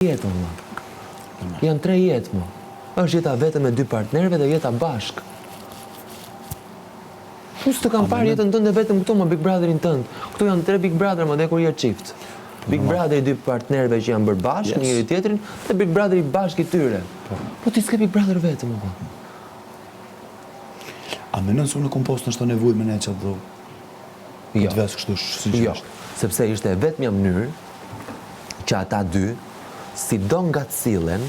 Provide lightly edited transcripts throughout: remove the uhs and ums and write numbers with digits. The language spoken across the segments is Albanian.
Jetë o vlla. Janë tre jetë mo. Është jeta vetëm e dy partnerëve dhe jeta bashkë. Unë s'të kam parë jetën tënde vetëm këtu mo Big Brotherin tënd. Këtu janë tre Big Brother mo dhe kur je çift. Big Brother i dy partnerëve që janë bërë bashkë me njëri tjetrin dhe Big Brother i bashkë i tyre. Po ti s'ke Big Brother vetëm o vlla. A mendon se unë kom pas ndoshta nevojë me nejt qatë dhomë? Jo. Këtë ves kështu sinqerisht. Jo, sepse ishte e vetmja mënyrë që ata dy, sido nga të sillen,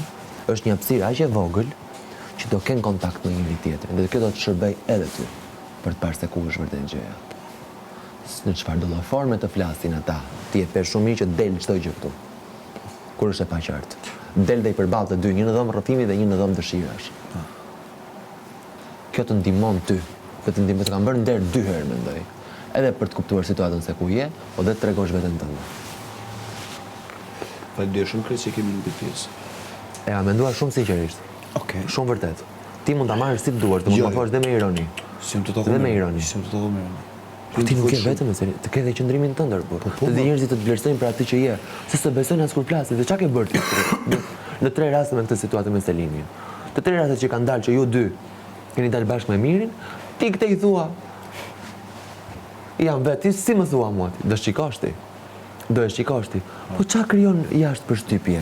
është një hapësirë aq e vogël që do kenë kontakt me njëri tjetrin dhe kjo do të shërbejë edhe ty për të parë se ku është vërtet gjëja. Në çfarëdo lloj forme të flasin ata, ti e pe shumë mirë që del çdo gjë këtu. Kur është e paqartë. Del dhe i përball të dy, një në dhomë rrëfimi dhe një në dhomë dëshirash. Kjo të ndihmon ty, dhe të ndihmon, të kanë bërë nder dy herë mendoj. Edhe për të kuptuar situatën se ku je, po dhe të tregosh veten tënde. Faleminderit shumë Kris që kemi në këtë pjesë. E kam menduar shumë sinqerisht. Okej. Shumë vërtet. Ti mund ta marrësh si të duash, ti mund Jo, ta jo. thuash dhe me ironi. S'jam të Dhe me ironi. S'jam të takoj me ironi. Po ti nuk je vetëm me se të ke dhe qëndrimin tënd or burrë. Po, po, Dhe po. njerëzit të të vlerësojnë për atë që je, se s'të besojnë as kur flasin. Dhe çka ke bërë ti në, në tre raste me këtë situatë me Selinin. Të tre rastet që kanë dalë që ju dy keni dalë bashkë me Mirin, ti këtë i thua jam vetë, ti si më thua mua ti? Do shikosh ti. Do e shikosh ti. Po ça krijon jashtë përshtypje?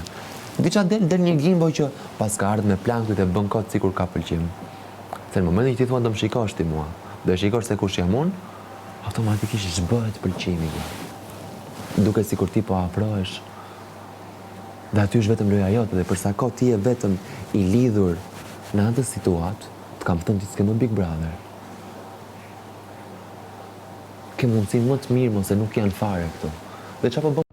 Diça del, del një gimbo që pas ka ardhur me plan këtu dhe bën kot sikur ka pëlqim. Se në momentin që ti thua do më shikosh ti mua, do e shikosh se kush jam unë, automatikisht zhbëhet pëlqimi. Duket sikur ti po afrohesh dhe aty është vetëm loja jote dhe për sa kohë ti je vetëm i lidhur në atë situatë, të kam thënë ti s'ke më Big Brother. Ke mundësinë më të mirë mos e nuk janë fare këtu. Dhe çfarë po bën?